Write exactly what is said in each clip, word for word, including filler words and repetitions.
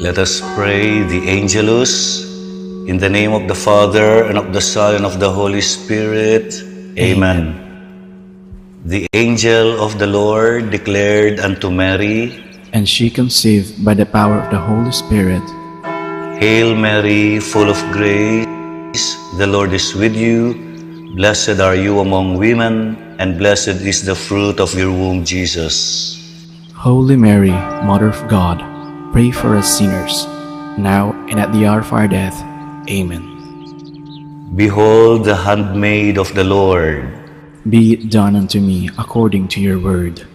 Let us pray the Angelus. In the name of the Father, and of the Son, and of the Holy Spirit. Amen. The angel of the Lord declared unto Mary, and she conceived by the power of the Holy Spirit. Hail Mary, full of grace, the Lord is with you. Blessed are you among women, and blessed is the fruit of your womb, Jesus. Holy Mary, Mother of God, pray for us sinners, now and at the hour of our death. Amen. Behold the handmaid of the Lord. Be it done unto me according to your word.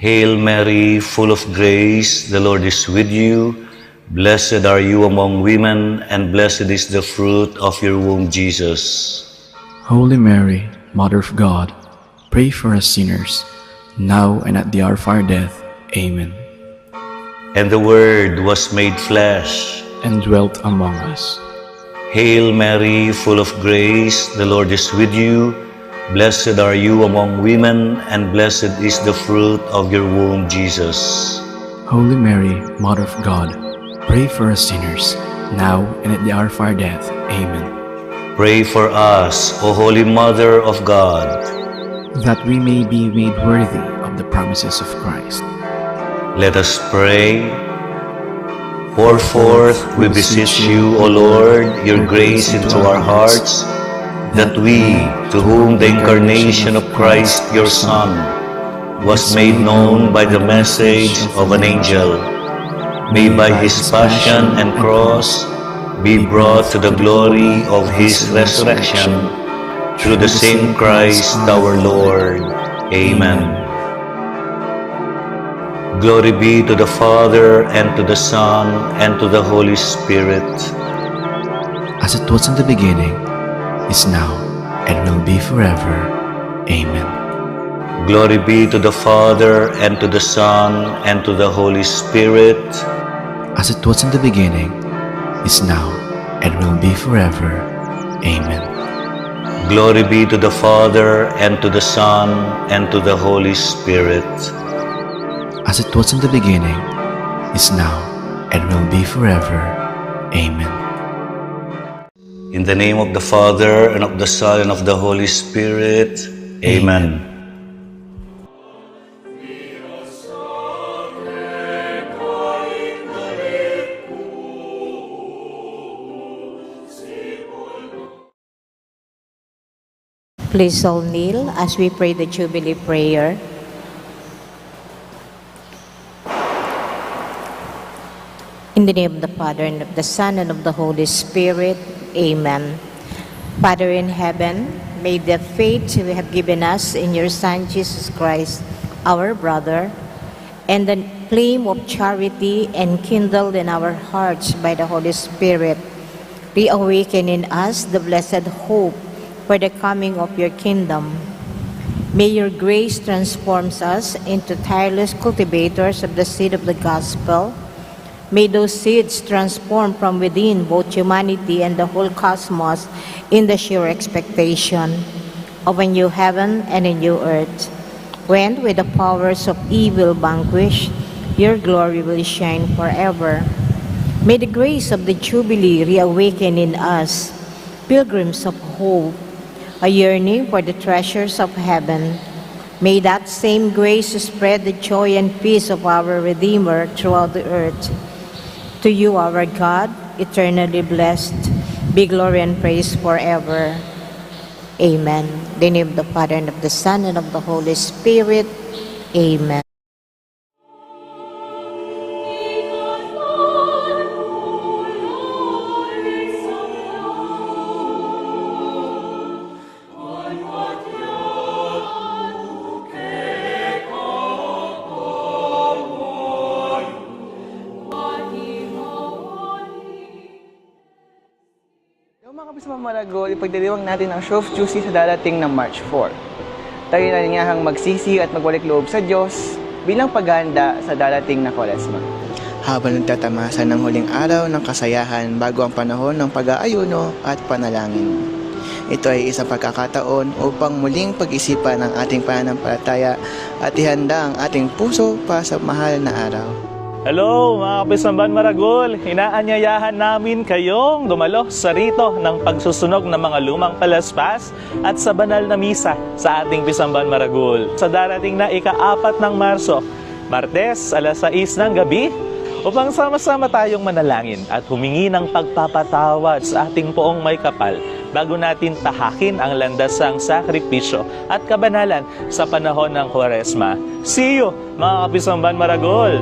Hail Mary, full of grace, the Lord is with you. Blessed are you among women, and blessed is the fruit of your womb, Jesus. Holy Mary, Mother of God, pray for us sinners, now and at the hour of our death. Amen. And the Word was made flesh and dwelt among us. Hail Mary, full of grace, the Lord is with you. Blessed are you among women, and blessed is the fruit of your womb, Jesus. Holy Mary, Mother of God, pray for us sinners, now and at the hour of our death. Amen. Pray for us, O Holy Mother of God, that we may be made worthy of the promises of Christ. Let us pray. Pour forth, we beseech you, O Lord, your grace into our hearts, that we, to whom the incarnation of Christ, your Son, was made known by the message of an angel, may by his passion and cross be brought to the glory of his resurrection, through the same Christ our Lord. Amen. Glory be to the Father, and to the Son, and to the Holy Spirit. As it was in the beginning, is now, and will be forever. Amen. Glory be to the Father, and to the Son, and to the Holy Spirit. As it was in the beginning, is now, and will be forever. Amen. Glory be to the Father, and to the Son, and to the Holy Spirit. As it was in the beginning, is now, and will be forever. Amen. In the name of the Father, and of the Son, and of the Holy Spirit. Amen. Please all kneel as we pray the Jubilee prayer. In the name of the Father, and of the Son, and of the Holy Spirit. Amen. Father in heaven, may the faith you have given us in your Son, Jesus Christ, our brother, and the flame of charity enkindled in our hearts by the Holy Spirit, reawaken in us the blessed hope for the coming of your kingdom. May your grace transforms us into tireless cultivators of the seed of the gospel. May those seeds transform from within both humanity and the whole cosmos in the sure expectation of a new heaven and a new earth, when, with the powers of evil vanquished, your glory will shine forever. May the grace of the Jubilee reawaken in us, pilgrims of hope, a yearning for the treasures of heaven. May that same grace spread the joy and peace of our Redeemer throughout the earth. To you, our God, eternally blessed, be glory and praise forever. Amen. In the name of the Father, and of the Son, and of the Holy Spirit. Amen. Hello, mga kabisang pamarago, ipagdiriwang natin ang Shrove Tuesday sa darating na March four. Tayo na rin ngahang magsisi at magbalik loob sa Diyos bilang paghahanda sa darating na Kwaresma. Habang nagtatamasa ng huling araw ng kasayahan bago ang panahon ng pag-aayuno at panalangin. Ito ay isang pagkakataon upang muling pag-isipan ang ating pananampalataya at ihanda ang ating puso para sa mahal na araw. Hello, mga kapisamban maragul! Inaanyayahan namin kayong dumalo sa rito ng pagsusunog ng mga lumang palaspas at sa banal na misa sa ating pisamban maragul sa darating na ika-apat ng Marso, Martes, alas sais ng gabi, upang sama-sama tayong manalangin at humingi ng pagpapatawad sa ating Poong Maykapal bago natin tahakin ang landasang sakripisyo at kabanalan sa panahon ng Kwaresma. See you, mga kapisamban maragul!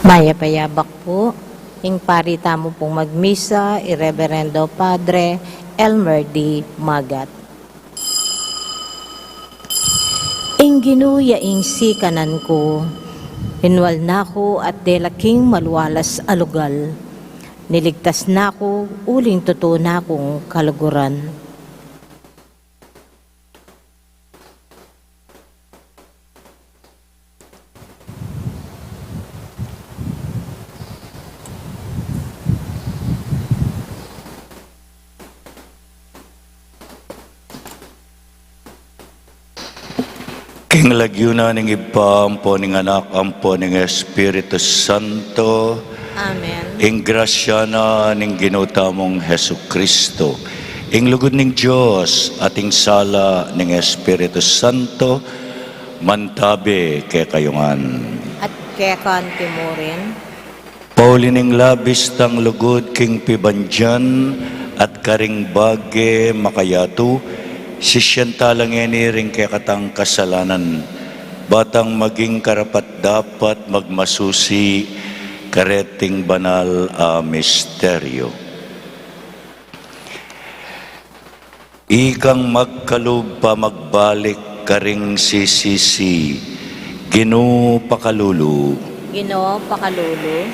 Mayap a yabak pu. Ing pari tamu pung magmisa, i Reverendo Padre Elmer D. Magat. Ing Ginu ya ing sikanan ku, linwal na ku at dela king malualas a lugal. Niligtas na ku uling tutu na kung kaluguran. King lagyu na ning Ibpa, ampo ning Anak, ampo ning Espiritu Santo. Amen. Ing grasya na ning Ginu tamung Jesucristo, ing lugud ning Dios, at ing sala ning Espiritu Santo, mantabe kekayu ngan. At keka mu rin. Pauli ning labis tang lugud king pibandian at karing bage makayatu, sisian ta la ngeni ring kekatang kasalanan, ba tang maging karapat-dapat magmasusi kareting banal a misteryo. Ikang magkalub pa magbalik karing sisisi, Ginu pakalulu. Ginu pakalulu.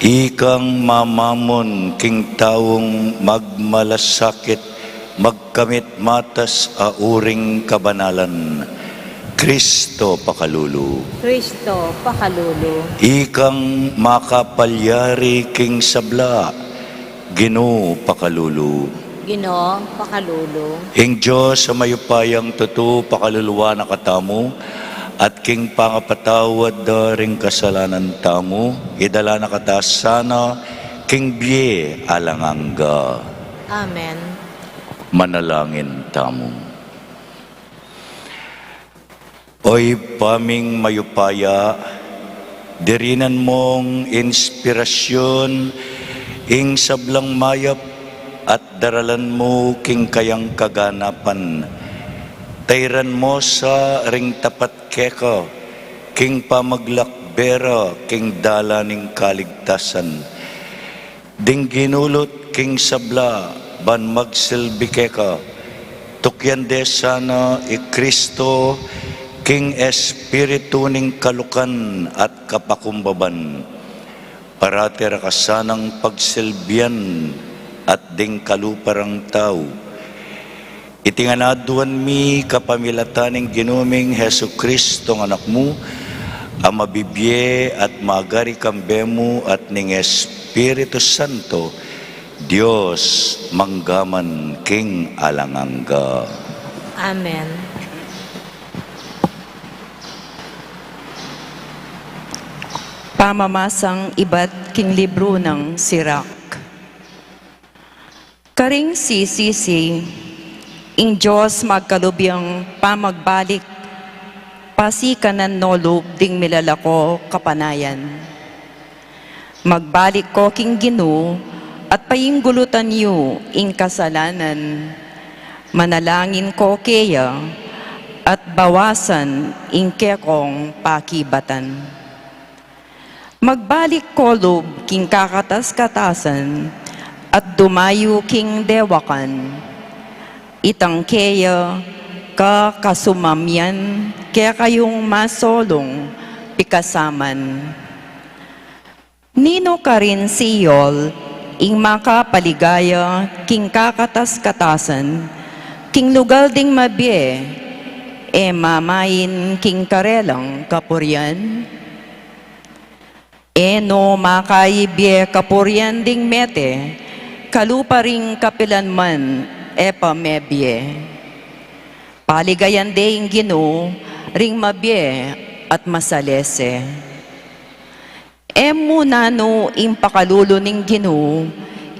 Ikang mamamun king taung magmalasakit, magkamit matas a uring kabanalan, Kristo pakalulu. Kristo pakalulu. Ikang makapalyari king sabla, Ginu pakalulu. Ginu pakalulu. Ing Dios a mayupayang tutu pakaluluan na katamu, at king pangapatawad da ring kasalanan tamu, idala na kata sana king bie alang angga. Amen. Manalangin tamu. O Ibpa ming mayupaya, dirinan mung inspirasyun ing sablang mayap at daralan mu king kayang kaganapan. Tairan mu sa ring tapat keka king pamaglakbe ra king dalan ning kaligtasan. Ding ginulut king sabla ban magsilbi keka, tukyan de sana i Kristo king espiritu ning kalukan at kapakumbaban. Parati ra ka sanang pagsilbian at ding kalupa rang tau. Iti ngan aduan mi kapamilatan ning Ginu ming Jesucristo nga Anak mu, a mabibie at magari kambe mu at ning Espiritu Santo, Dios, mangga man king alang angga. Amen. Pamamasang ibat king libru nang Sirak. Karing sisisi, ing Dios magkalub yang pamagbalik, pasikanan no lub ding milalako kapanayan. Magbalik ko king Ginu at painggulutan yu ing kasalanan. Manalangin ko keya at bawasan ing kekong pakibatan. Magbalik ko lub king kakatas-katasan at dumayu king dewakan. Itang keya kakasumamyan kekayung masolung pikasaman. Ninu karin Seol ing makapaligaya king kakatas-katasan, king lugal ding mabie, e mamain king karelang kapurian? E no makaibie kapurian ding mete, kalupa ring kapilan man e pa mebie. Paligayan de ing Ginu ring mabie at masalese. E mu nanu ing pakalulu ning Ginu,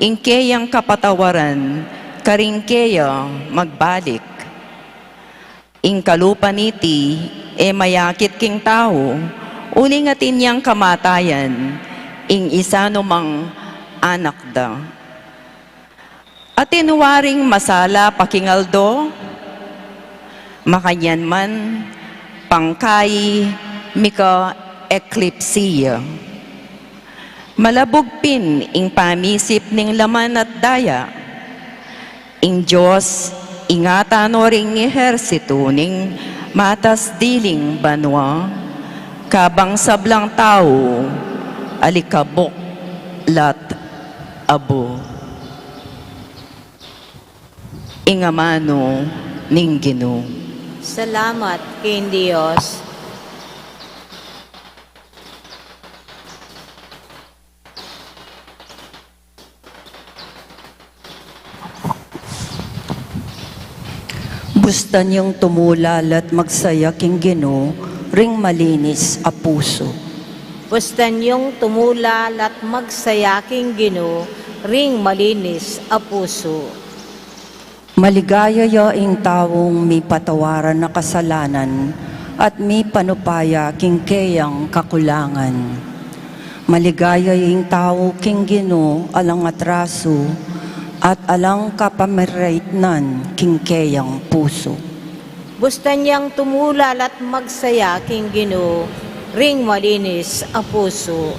ing keyang kapatawaran, karing keya magbalik? Ing kalupa niti e mayakit king tau, uling atin yang kamatayan ing isanu mang anak da. Atin waring masala pa king aldo, makanyan man pangkai mika-eklipsiya. Malabug pin ing pamisip ning laman at daya. Ing Dios, ingatan no ring ehersitu ning matas diling banua, kabang sablang tau alikabuk la't abu. Ing amanu ning Ginu. Salamat king Dios. Bustan yung tumulal at magsaya king Ginu ring malinis a pusu. Bustan yung tumulal at magsaya king Ginu ring malinis a pusu. Maligaya ya ing taung mipatawaran na kasalanan at mipanupaya king keyang kakulangan. Maligaya ing tau king Ginu alang atrasu at alang kapamaraitnan king keyang pusu. Bustan yang tumulal at magsaya king Ginu ring malinis a pusu.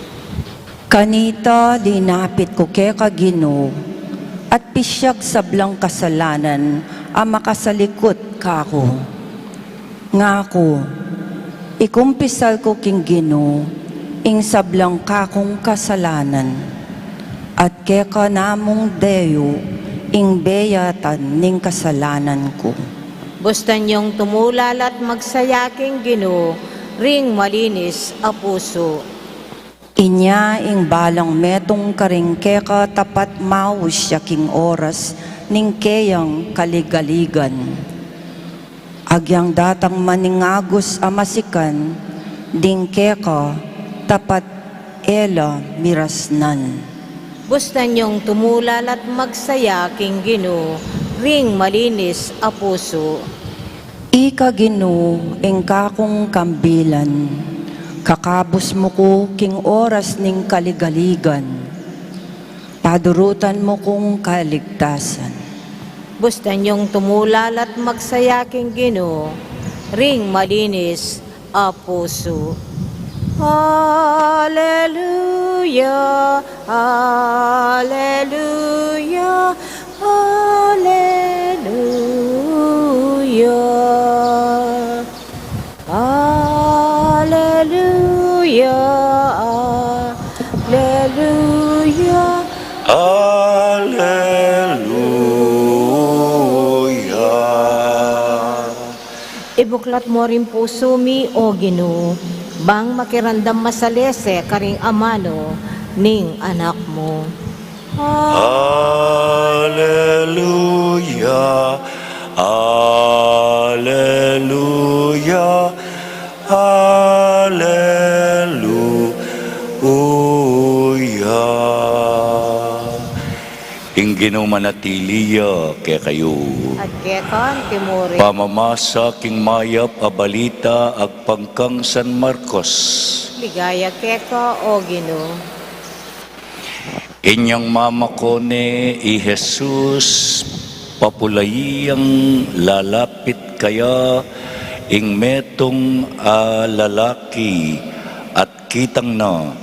Kanita linapit ku keka Ginu, at pisyag sablang kasalanan a makasalikut kaku. Ngaku, ikumpisal ku king Ginu ing sablang kakung kasalanan, at keka namung deyu ing beyatan ning kasalanan ku. Bustan yung tumulal at magsaya king Ginu ring malinis a pusu. Inya ing balang metung karing keka tapat maus ya king oras ning keyang kaligaligan. Agyang datang man ing agus a masikan ding keka tapat e la mirasnan. Bustan yung tumulal at magsaya king Ginu ring malinis a pusu. Ika Ginu ing kakung kambilan, kakabus mu ku king oras ning kaligaligan, padurutan mu kung kaligtasan. Bustan yung tumulal at magsaya king Ginu ring malinis a pusu. Alleluia, alleluia, alleluia. Alleluia, alleluia, alleluia. Ibuklat mo ring pusu mi, O Ginu, bang makiramdam masalese karing amanu ning Anak mu. Alleluia, alleluia, alleluia. Ing Ginu manatili ya kekayu. At keka mu rin. Pamamasa king mayap a balita agpang kang San Marcos. Ligaya keka, O Ginu. Inyang mamakone i Jesus, papulayi yang lalapit kaya ing metung a lalaki at kitang na,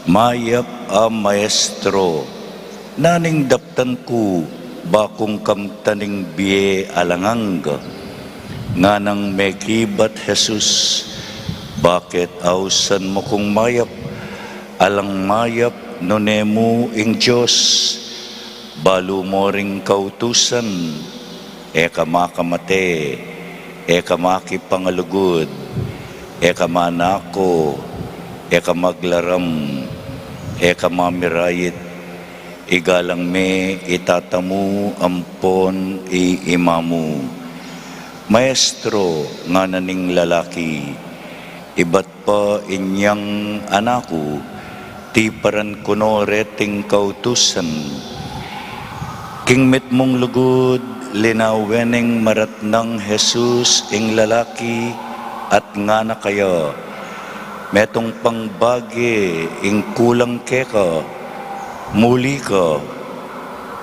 mayap a maestro, naning daptan ku ba kung kamtan ing bie alang angga? Nganang mekibat Jesus, bakit ausan mu kung mayap? Alang mayap nune mu ing Dios, balu mo ring kautusan, e ka makamate, e ka makipangalugud, e ka manako, e ka maglaram, e ka mamirait, igalang me i tata mu ampon i ima mu. Maestro, ngana ning lalaki, ibat pa inyang anaku, tiparan ku no reting kautusan. King mitmung lugud, linawen neng maratnang Jesus ing lalaki at ngana kaya, metung pang bage ing kulang keka, muli ka,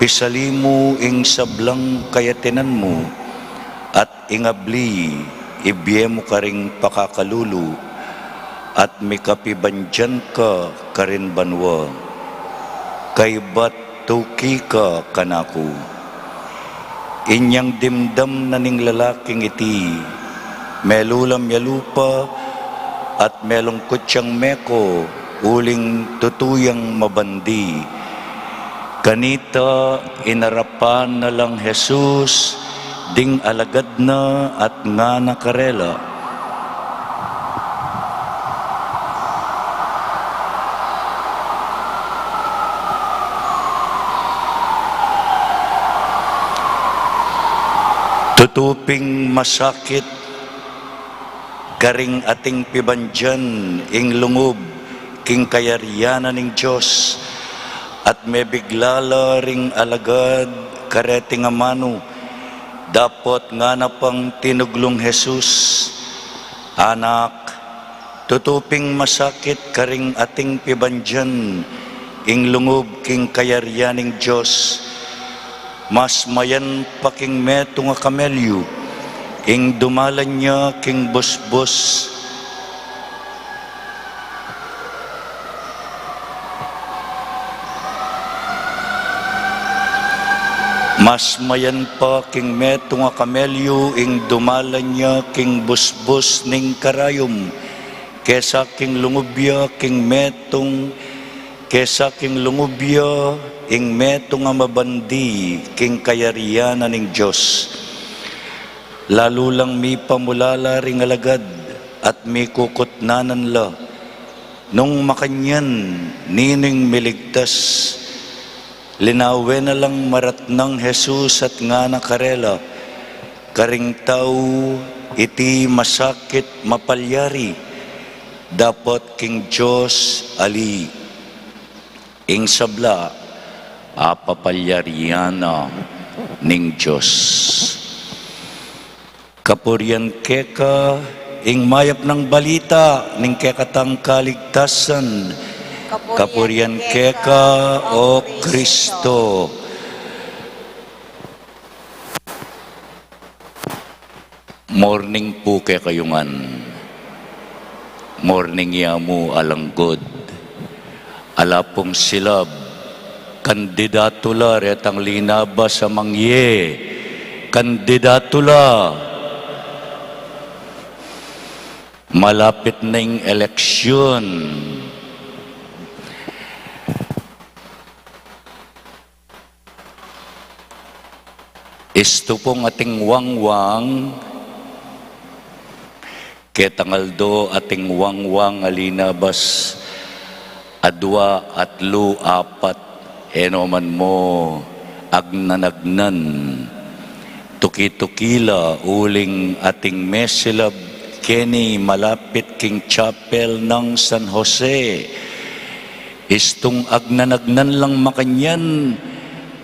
pisali mu ing sablang kayatinan mu, at ing abli, ibie mu karing pakakalulu, at mikapibandian ka karin banua, kaybat tuki ka kanaku. Inyang dimdam na ning lalaking iti, melulam ya lupa, at melungkut yang meko, uling tutu yang mabandi. Kanita inarapan na lang Jesus ding alagad na at ngana karela, tutu ping masakit karing ating pibandian ing lungub king kayarian na ning Dios, at mebigla la ring alagad kareting amanu, dapot ngana pang tinuglung Jesus, Anak, tutu ping masakit karing ating pibandian ing lungub king kayarian ning Dios, mas mayan pa king metung a kamelyu ing dumalan ya king busbus. Mas mayan pa king metung a kamelyu ing dumalan ya king busbus ning karayum, kesa king lungub ya king metung, kesa king lungub ya ing metung a mabandi king kayarian na ning Dios. Lalu lang mipamulala ring alagad at mikukutnanan la, nung makanyan, ninu ing miligtas? Linawen na lang maratnang Jesus at ngana karela, Karing tau iti masakit mapalyari, dapot king Dios ali. Ing sabla a papalyarian na ning Dios. Kapurian keka ing mayap nang balita ning kekatang kaligtasan. Kapurian keka, O Kristo. Morning pu kekayu ngan. Morning ya mu, alanggud. Ala pung silab, kandidatu la retang linabas a mangye. Kandidatu la. Malapit na ing eleksyon. Istu pung ating wangwang, ketang aldo ating wangwang a linabas, adua, atlu, apat, e no man mu agnan-agnan, tuki-tuki la, uling ating mesilab keni malapit king chapel nang San Jose. Istung agnan-agnan lang makanyan,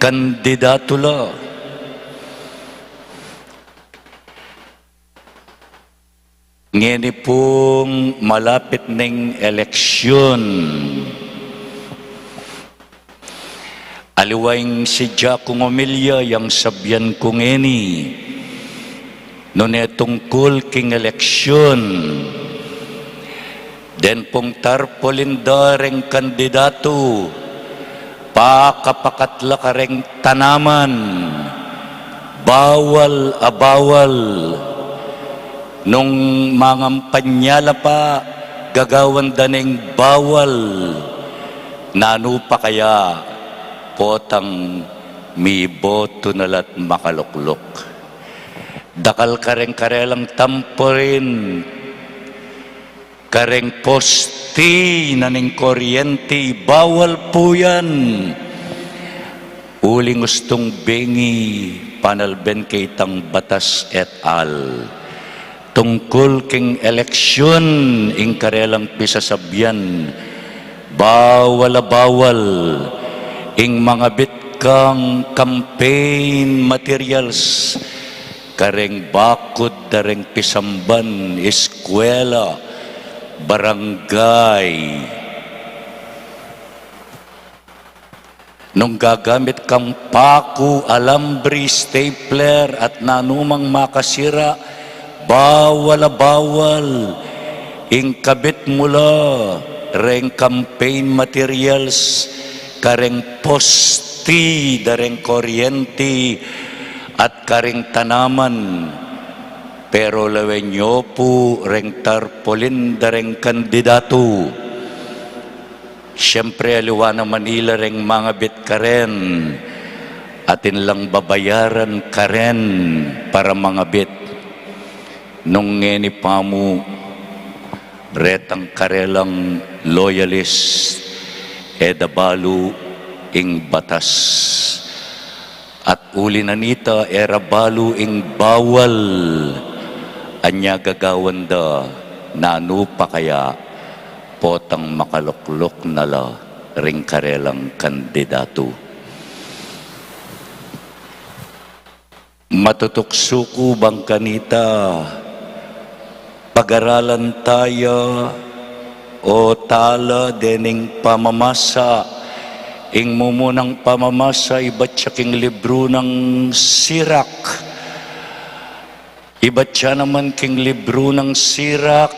kandidatu la. Ngeni pung malapit ning eleksyon. Aliwa ing sidya kung omilya yang sabian ku ngeni. Nune tungkul king eleksyon, den pung tarpulin da reng kandidatu, pakapakat la kareng tanaman, bawal a bawal. Nung mangampanya la pa, gagawan da neng bawal. Nanu pa kaya? Potang miboto na la't makalukluk. Dakal kareng karelang tampurin, kareng posti na ning kuryenti, bawal pu yan. Uling ustung bengi, panalben ke itang batas et al. Tungkul king eleksyon, ing karelang pisasabian, bawal a bawal. Ing mangabit kang campaign materials, kareng bakud da reng pisamban, eskwela, barangay. Nung gagamit kang paku, alambre, stapler, at nanumang makasira, bawal a bawal. Ing kabit mu la reng campaign materials, kareng posti da reng kuryenti, at kareng tanaman, pero lawen yu pu reng tarpaulin da reng kandidatu. Siyempre, aliwa naman ila reng mangabit karen, atin lang babayaran karen para mangabit. Nung ngeni pa mu, retang karelang loyalist, e da balu ing batas. At uli na nita, e ra balu ing bawal. Anya gagawan da, nanu pa kaya, potang makalukluk na la ring karelang kandidatu. Matutuksu ku bang kanita, pagaralan taya o tala dening pamamasa. Ing mumunang pamamasa ibat ya king libru nang Sirak. Ibat ya naman king libru nang Sirak,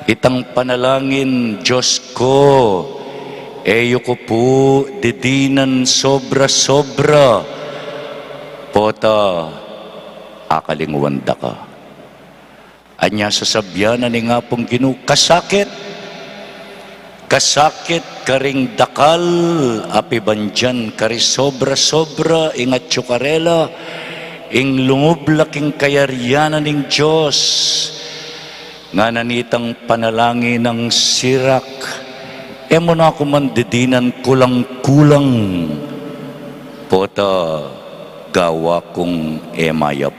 itang panalangin, Dios ku, e yu ku pu didinan sobra-sobra, pota akalingwan da ka. Anya sasabian na ning Apung Ginu, kasakit, kasakit karing dakal a pibandian, kari sobra-sobra ing atyu karela, ing lungub la king kayarian na ning Dios. Ngana nitang panalangin nang Sirak, e mu na ku man didinan kulang-kulang, pota gawa kung e mayap.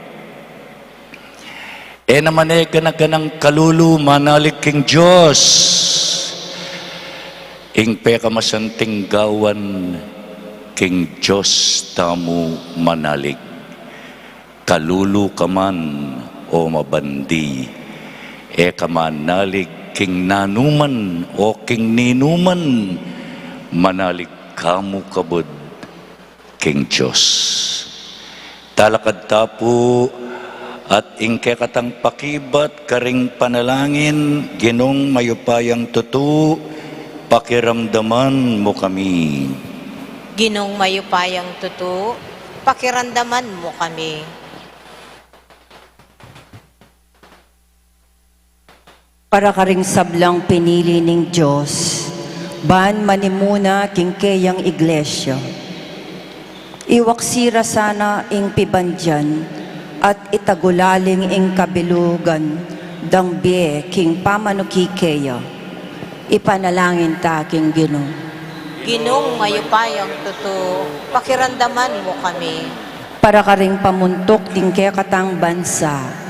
E naman e gana-ganang kalulu manalig king Dios. Ing pekamasanting gawan king Dios tamu manalig. Kalulu ka man o mabandi, e ka manalig king nanuman o king ninuman, manalig ka mu kabud king Dios. Talakad ta pu, at ing kekatang pakibat karing panalangin, Ginung mayupayang tutu, pakiramdaman mu kami. Ginung mayupayang tutu, pakiramdaman mu kami. Para karing sablang pinili ning Dios, ban manimuna king keyang iglesia. Iwaksi ra sana ing pibandian at itagulaling ing kabilugan dang bie king pamanuki keya. Ipanalangin ta king Ginu. Ginung mayupayang tutu, pakiramdaman mu kami. Para karing pamuntuk ding kekatang bansa.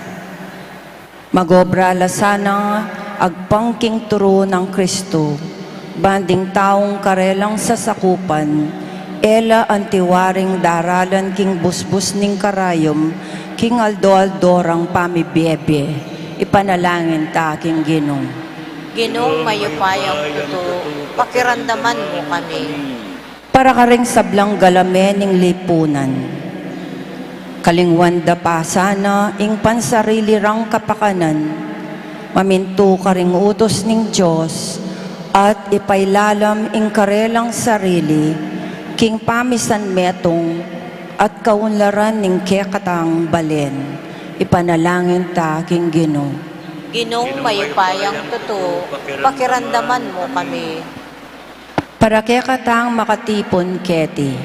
Magobra la sanang agpang king turu nang Kristu, ban ding taung karelang sasakupan, e la antiwaring daralan king busbus ning karayum, king aldo-aldo rang pamibiebie. Ipanalangin ta king Ginu. Ginung mayupayang tutu, pakiramdaman mu kami. Para karing sablang galame ning lipunan. Kalingwan da pa sana ing pansarili rang kapakanan, mamintu karing utus ning Dios, at ipailalam ing karelang sarili king pamisanmetung at kaunlaran ning kekatang balen. Ipanalangin ta king Ginu. Ginung mayupayang tutu, pakiramdaman mu kami. Para kekatang makatipun keti.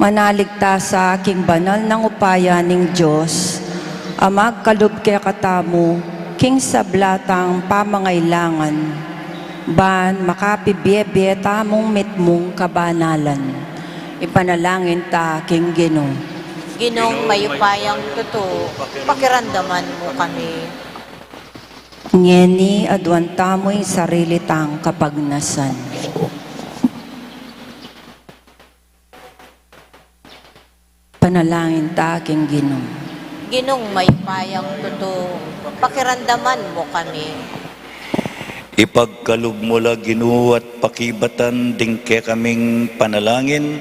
Manalig ta sa king banal nang upaya ning Dios, a magkalub kekatamu king sabla tang pamangailangan, ban makapibiebie tamung mitmung kabanalan. Ipanalangin ta king Ginu. Ginung mayupayang tutu, pakiramdaman mu kami. Ngeni aduan tamu ing sarili tang kapagnasan. Panalangin ta king Ginu. Ginung mayupayang tutu, pakiramdaman mu kami. Ipagkalub mu la Ginu at pakibatan ding kekaming panalangin,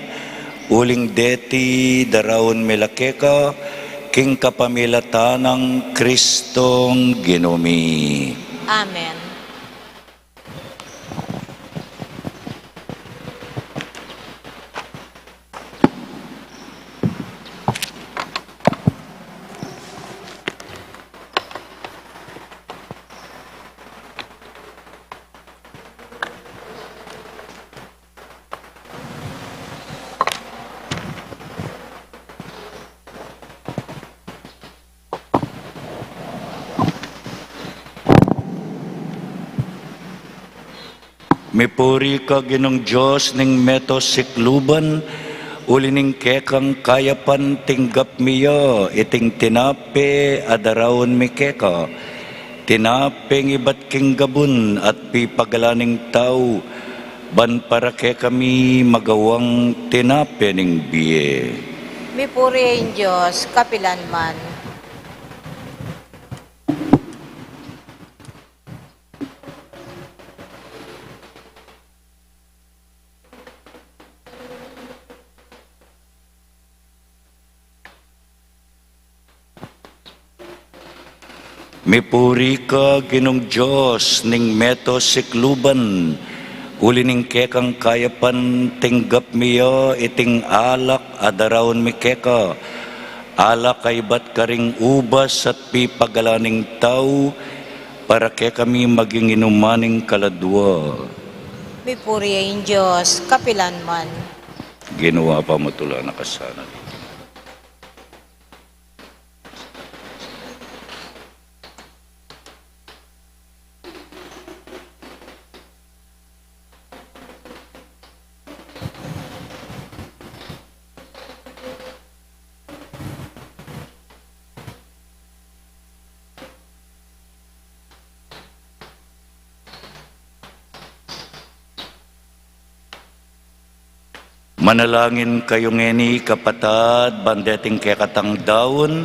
uling deti daraun mi la keka, king kapamilatan nang Kristong Ginu mi. Amen. Mipuri ka, Ginung Dios ning meto sikluban, uli ning kekang kayapan tinggap mi ya iting tinape a daraun mi keka, tinapeng ibat king gabun at pipagalan ning tau, ban para kekami magawang tinape ning bie. Mipuri ing Dios kapilan man. Mipuri ka, Ginung Dios ning meto sikluban, uli ning kekang kayapan tinggap mi ya iting alak a daraun mi keka, alak a ibat karing ubas at pipagalan ning tau, para kekami maging inuman ning kaladua. Mipuri ya ing Dios kapilan man. Ginu, pamatulan na ka sana. Manalangin kayu ngeni, kapatad, ban deting kekatang daun,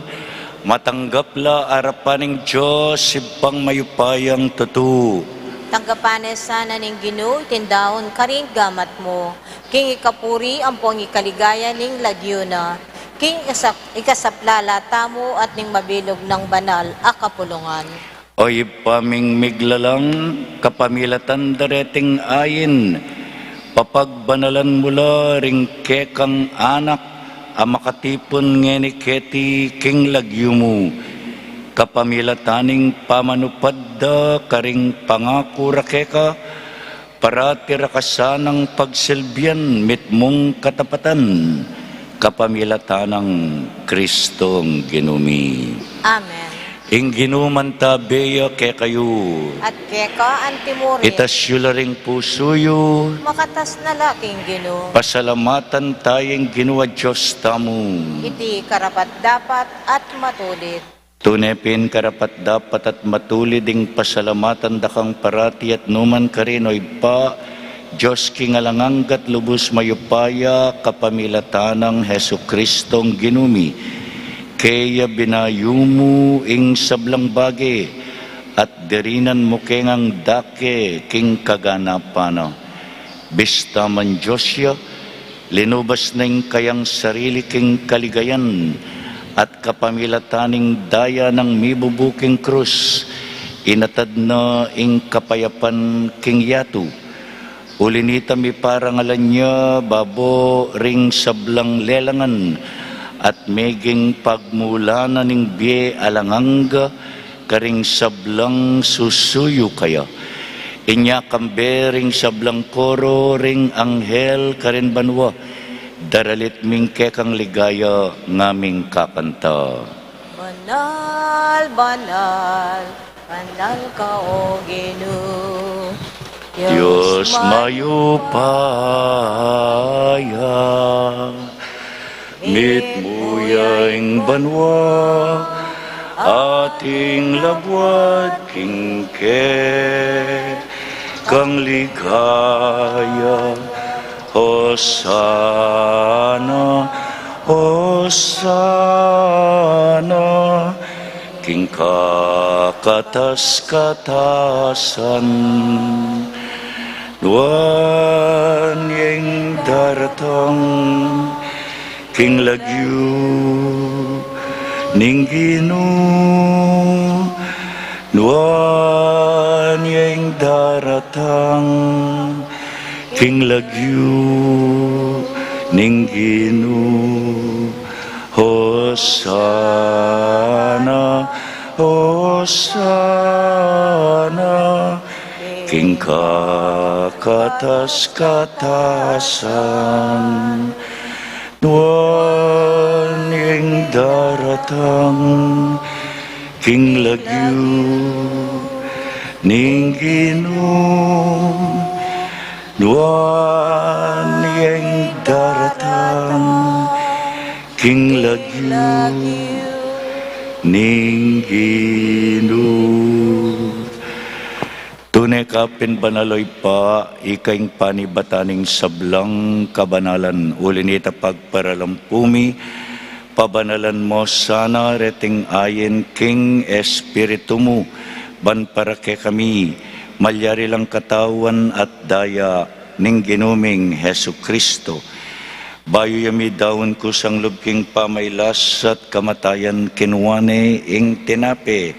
matanggap la arapan ning Dios, Ibpang mayupayang tutu. Tanggapan na sana ning Ginu iting daun karing gamat mu, king ikapuri ampong ikaligaya ning lagyu na, king ikasap-, ikasaplala tamu at ning mabilug nang banal a kapulungan. O Ibpa ming miglalang, kapamilatan da reting ain, papagbanalan mu la ring kekang anak a makatipun ngeni keti king lagyu mu, kapamilatan ning pamanupad da karing pangaku ra keka, parati ra ka sanang pagsilbian mitmung katapatan, kapamilatan nang Kristong Ginu mi. Amen. Ing Ginu mantabe ya kekayu. At keka antimurin. Itas yu la ring pusu yu. Makatas na la king Ginu. Pasalamatan taya ing Ginu a Dios tamu. Iti karapat-dapat at matulid. Tune pin karapat-dapat at matulid ing pasalamatan da kang parati at numan karin, o Ibpa, Dios king alang angga at lubus mayupaya, kapamilatan nang Jesucristong Ginu mi. Kaya binayu mu ing sablang bage at dirinan mu ke ngang dake king kaganapan na. Bista man Dios ya, linubas na ing kayang sarili king kaligayan, at kapamilatan ning daya nang mibubu king krus, inatad na ing kapayapan king yatu. Uli nita miparangalan ya babo ring sablang lelangan, at meging pagmulan na ning bie alang angga, karing sablang susuyu kaya. Inya kambe ring sablang koro ring anghel karin banua, daralit ming kekang ligaya ngaming kakanta. Banal, banal, banal ka, O Ginu, Dios mayupaya. Mitmu ya ing banua, at ing labuad king kekang ligaya. Hosana, Hosana king kakatas-katasan. Nuan ya ing daratang king lagyu ning Ginu, nuan daratang king lagyu ning Ginu. Hosana, Hosana king kakatas-katasan. Nuan yang daratang king lagyu ning Ginu. Nuan yang daratang king lagyu ning Ginu. Tune ka pin banal, o Ibpa, ika ing panibatan ning sablang kabanalan. Uli na nita, pagparalampu mi, pabanalan mu sana reting ain king Espiritu mu, ban para kekami malyari lang katawan at daya ning Ginu ming Jesucristo. Bayu ya midaun kusang lub king pamailas at kamatayan, kinua ne ing tinape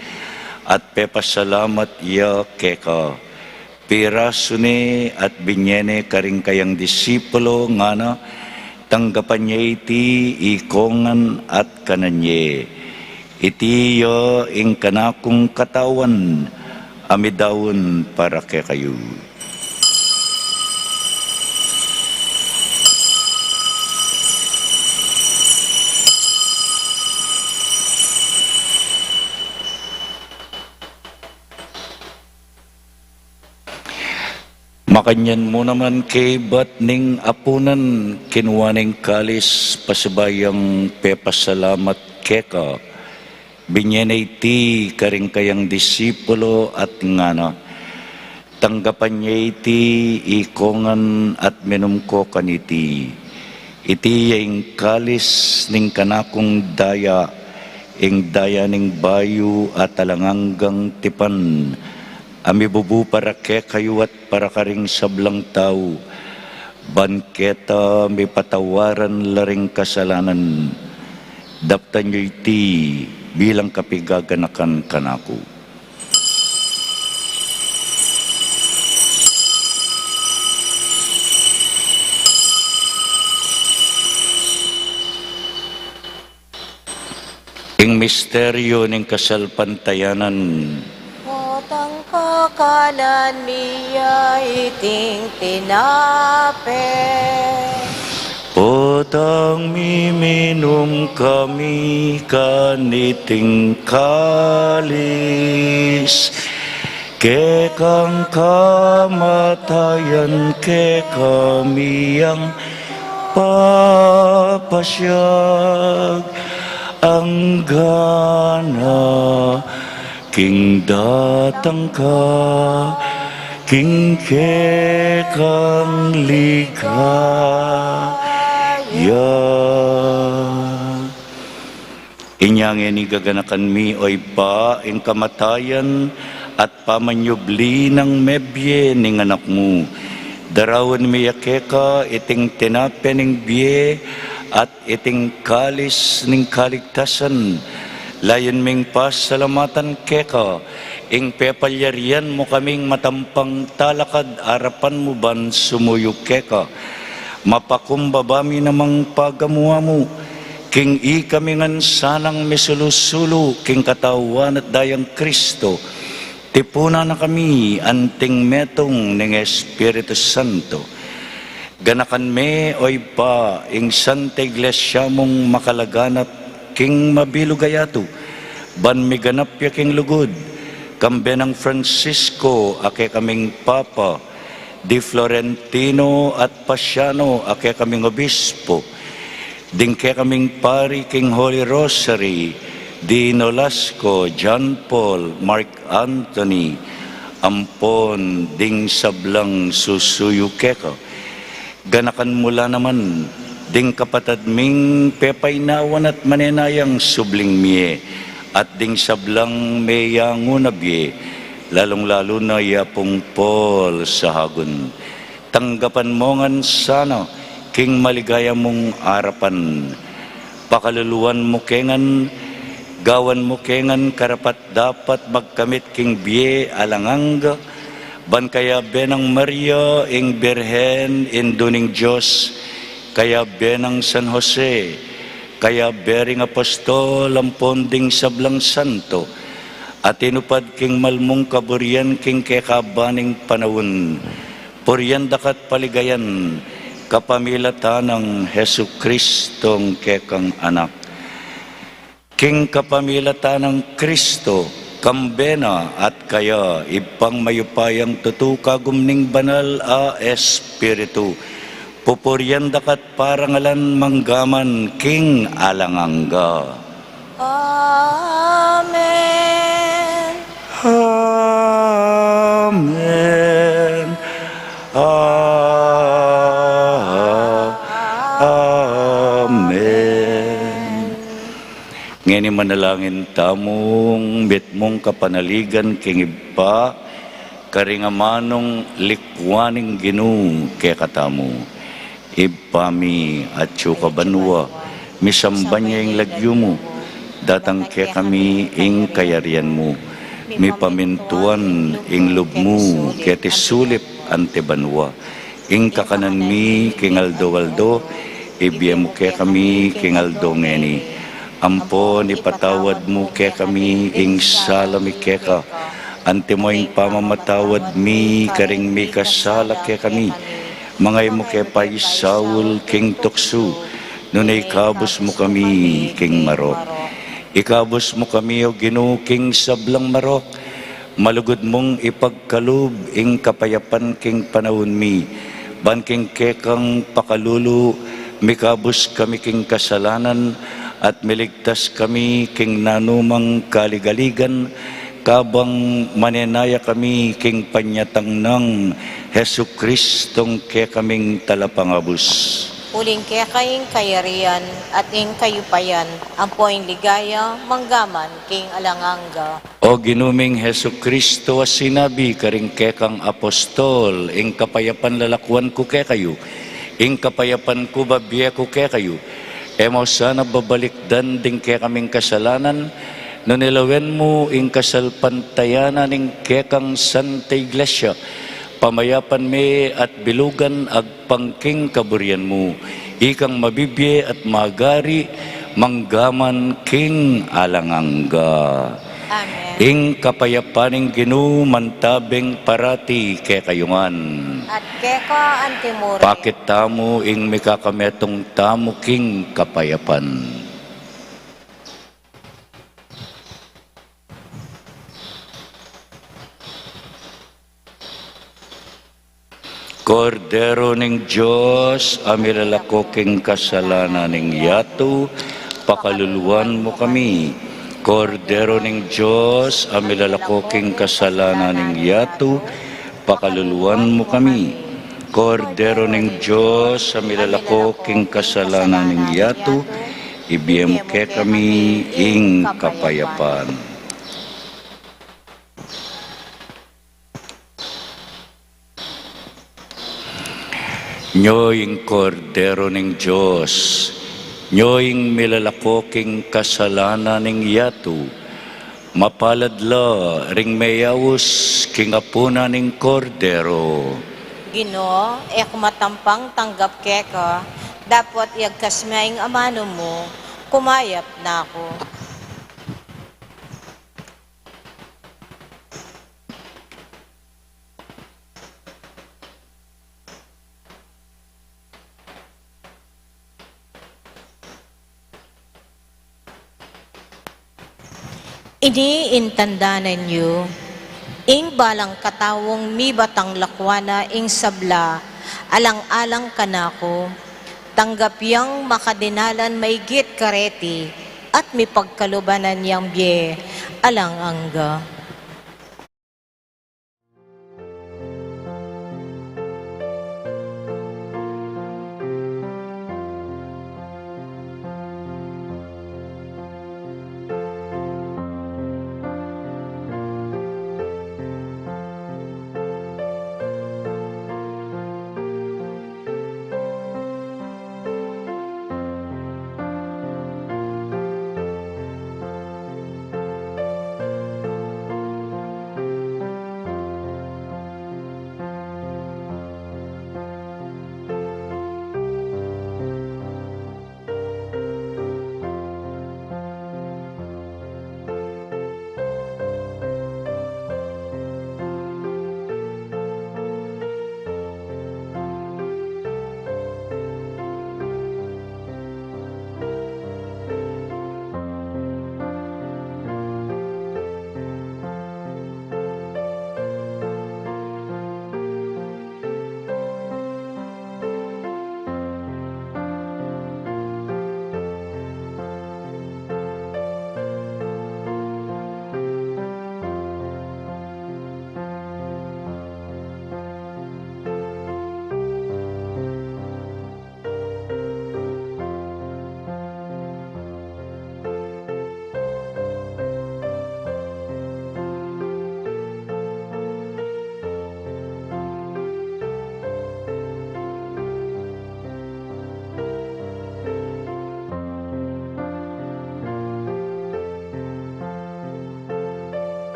at pepasalamat ya keka. Pirasu ne at binye ne karing kayang disipulo, ngana: Tanggapan ye iti ikongan at kanan ye. Iti ya ing kanakung katawan a midaun para kekayu. Makanyan mu naman, kaibat ning apunan, kinua ne ing kalis, pasibayu yang pepasalamat keka, binye ne iti karing kayang disipulo at ngana: Tanggapan ye iti ikongan at minum ko kaniti. Iti ya ing kalis ning kanakung daya, ing daya ning bayu at alang anggang tipan, a mibubu para kekayu at para karing sablang tau, ban keta mipatawaran la ring kasalanan. Daptan yu iti bilang kapigaganakan kanaku. Ing misteryu ning kasalpantayanan. Potang kakanan mi ya iting tinape. Potang miminum kami kaniting kalis, kekang kamatayan kekami yang papasyag, anggana king datang ka king kekang ligaya. Inya ngeni gaganakan mi, o Ibpa, ing kamatayan at pamanyubli nang mebie ning Anak mu. Daraun mi ya keka iting tinape ning bie at iting kalis ning kaligtasan. Layun ming pasalamatan keka ing pepalyarian mu kaming matampang talakad arapan mu ban sumuyu keka. Mapakumbaba mi namang pagamu-amu king ikami ngan sanang misulu-sulu king katawan at dayang Kristo. Tipunan na kami anting metung ning Espiritu Santo. Ganakan me, o Ibpa, ing Santa Iglesia mung makalaganap king mabilug a yatu, ban miganap ya king lugud, kambe nang Francisco a kekaming Papa, di Florentino at Pasiano a kekaming Obispo, ding kekaming pari king Holy Rosary, di Nolasco, John Paul, Mark Anthony, ampon ding sablang susuyu keka. Ganakan mu la naman ding kapatad ming pepainawan at manenayang subling mie, at ding sablang meyanguna bie, lalung-lalu na i Apung Paul Sahagun. Tanggapan mu ngan sana king maligaya mung arapan. Pakaluluan mu ke ngan, gawan mu ke ngan karapat-dapat magkamit king bie alang angga, Ban kayabe nang Maria ing Birhen, Indu ning Dios, kayabe nang San Jose, kayabe ring apostol ampon ding sablang santo a tinupad king malmung kaburian king kekaban ning panaun, purian daka't paligayan kapamilatan nang Jesucristong kekang Anak. King kapamilatan nang Kristo, kambe na at kaya, Ibpang mayupayang tutu, kagum ning Banal a Espiritu, pupurian daka't parangalan manggaman king alang angga. Amen. Amen. A-, amen. Ngeni manalangin tamung mitmung kapanaligan king Ibpa, karing amanung likwan ning Ginu kekatamu. Ibpa mi, atsu ka banua, misamban ya ing lagyu mu, datang kekami ing kayarian mu, mipamintuan ing lub mu keti sulip anti banua. Ing kakanan mi king aldo-aldo, ibie mu kekami king aldo ngeni. Ampon ipatawad mu kekami ing sala mi keka, antimo ing pamamatawad mi karing mikasala kekami. Manga e mu ke paisaul king tuksu, nune ikabus mu kami king marok. Ikabus mu kami, O Ginu, king sablang marok, malugud mung ipagkalub ing kapayapan king panaun mi, ban king kekang pakalulu, mikabus kami king kasalanan, at miligtas kami king nanumang kaligaligan, kabang manenaya kami king panyatang nang Jesucristong kekaming Talapangabus. Uling keka ing kayarian, at ing kayupayan, ampo ing ligaya, manggaman king alang angga. O Ginu ming Jesucristo, a sinabi karing kekang apostol, ing kapayapan lalakwan ku kekayu, ing kapayapan ku babie ku kekayu. E mu sana babalikdan ding kekaming kasalanan, nune lawen mu ing kasalpantayanan ning kekang Santa Iglesia, pamayapan me at bilugan agpang king kaburian mu, ikang mabibie at magari manggaman king alang angga. Amen. Ing kapayapan ning Ginu mantabeng parati kekayu ngan. At keka antimurin. Pakit tamu ing mikakametung tamu king kapayapan. Kordero ning Dios, a milalako king kasalanan ning yatu, pakaluluan mu kami. Kordero ning Dios, a milalako king kasalanan ning yatu, pakaluluan mu kami. Kordero ning Dios, a milalako king kasalanan ning yatu, ibie mu kekami ing kapayapan. Nyo ing Kordero ning Dios, nyo ing milalako king kasalanan ning yatu. Mapalad la ring meyaus king apunan ning Kordero. Ginu, e ku matampang tanggap keka, dapot iyagkas me ing amanu mu, kumayap na ku. Ini ing tanda na ning, ing balang kataung mibatang lakwan na ing sabla, alang-alang kanaku, tanggap yang makadinalan maigit kareti, at mipagkaluban yang bie alang angga.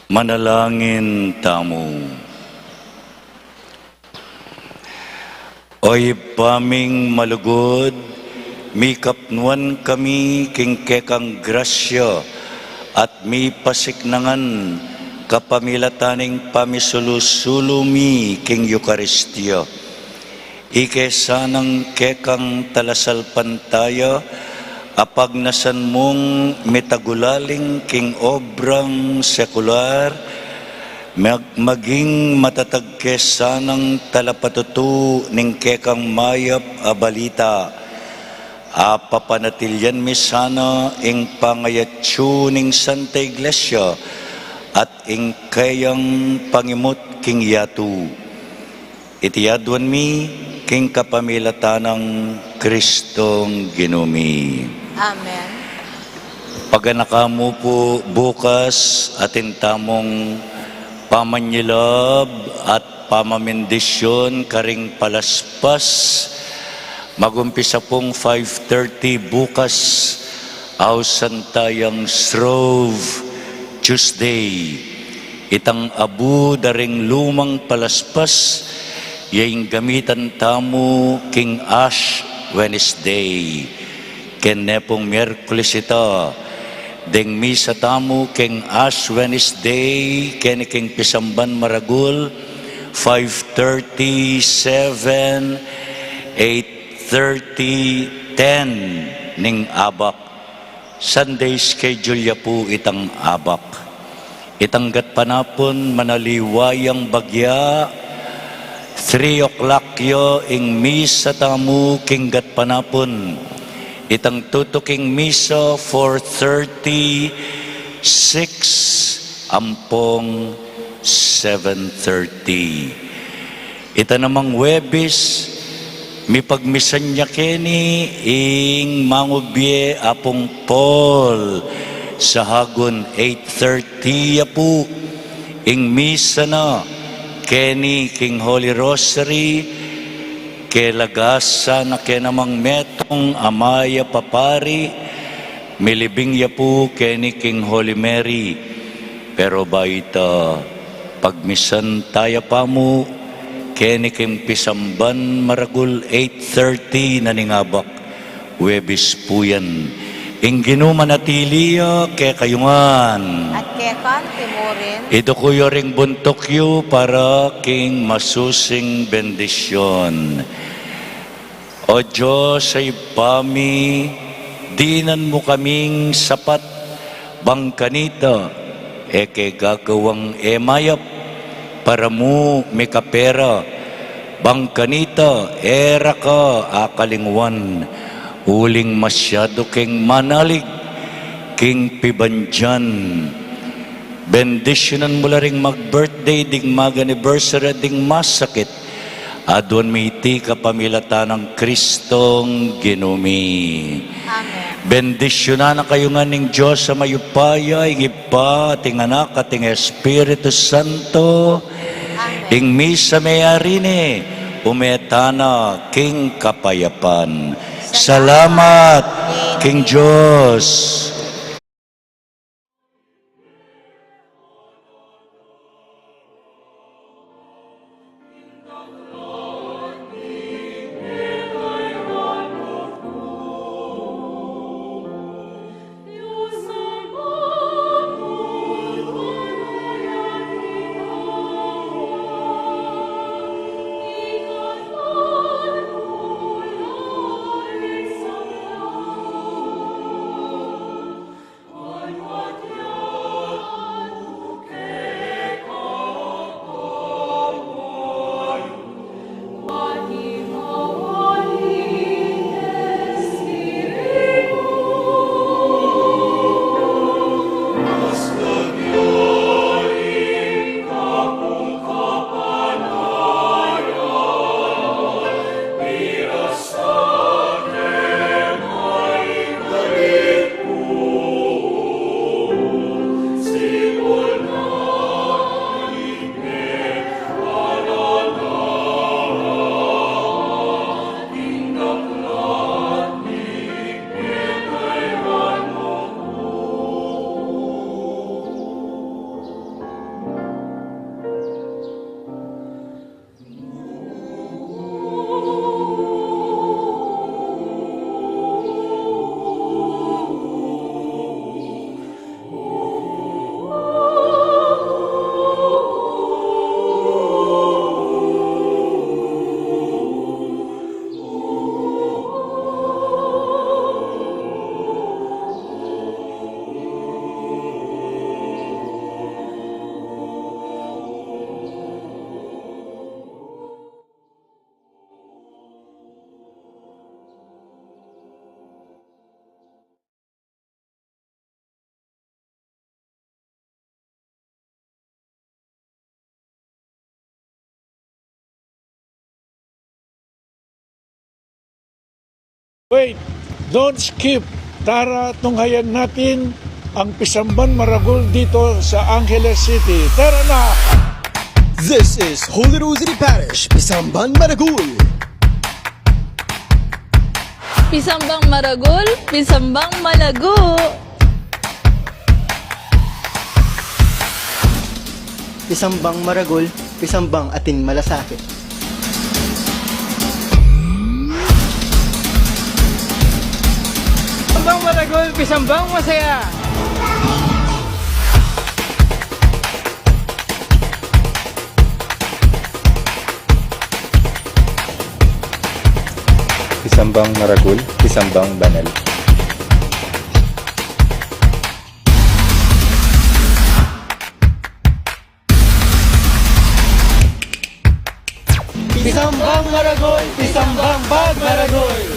Manalangin tamu. O Ibpa ming malugud, mikapnuan kami king kekang grasya at mipasiknangan kapamilatan ning pamisulu-sulu mi king Eukaristia. Ike sanang kekang talasalpantaya, apagnasan mung mitagulaling king obrang sekular, mag-, maging matatag ke sanang talapatutu ning kekang mayap a balita. Apapanatilyan mi sana ing pangayatsu ning Santa Iglesia at ing keyang pangimut king yatu. Iti aduan mi king kapamilatan nang Kristong Ginu mi. Amen. Paganaka mu pu bukas atin tamung pamanyilab at pamamendisyon karing palaspas. Mag-umpisa pung five thirty bukas, ausan tayang Shrove Tuesday. Itang abu da ring lumang palaspas, ya ing gamitan tamu king Ash Wednesday. Kene pung Miyerkules ita, deng misa tamu king Ash Wednesday, keni king pisamban maragul, five thirty, seven, eight thirty, ten ning abak. Sunday schedule ya pu itang abak. Itang gatpanapun, manaliwa yang bagya, three o'clock ya ing misa tamu king gatpanapun. Itang tutuking misa, four thirty, six, ampong seven thirty. Ita namang Huwebes, mipagmisan ya keni ing mangubie Apung Paul, sa hagun eight thirty ya pu. Ing misa na keni king Holy Rosary, kelagasan na ke namang metung a mayap a pari, milibing ya pu keni king Holy Mary. Pero bayu ta, pagmisan taya pamu keni king pisamban maragul, eight thirty na ning abak, Huwebes pu yan. Ing Ginu manatili ya kekayu ngan. At keka mu rin. Iduku yu ring buntuk yu para king masusing bendisyon. O Dios a Ibpa mi, dinan mu kaming sapat, bang kanita e ke gagawang e mayap, para mu mikapera, bang kanita e ra ka akalingwan, uling masyadu keng manalig king pibandian. Bendisyunan mu la ring mag-birthday, ding mag-anniversary, ding masakit. Aduan mi iti kapamilatan nang Kristong Ginu mi. Amen. Bendisyunan na kayu ngan ning Dios a mayupaya, ing Ibpa, at ing Anak, at ing Espiritu Santo. Amen. Ing misa meyari ne, ume tana king kapayapan. Salamat king Dios. Wait, don't skip. Tara, tunghayan natin ang Pisamban Maragul dito sa Angeles City. Tara na! This is Holy Rosary Parish, Pisamban Maragul. Pisambang maragul, pisambang malagu. Pisambang maragul, pisambang atin malasakit. Pisambang maragul, pisambang masaya. Pisambang maragul, pisambang banal. Pisambang maragul, pisambang pagmaragul.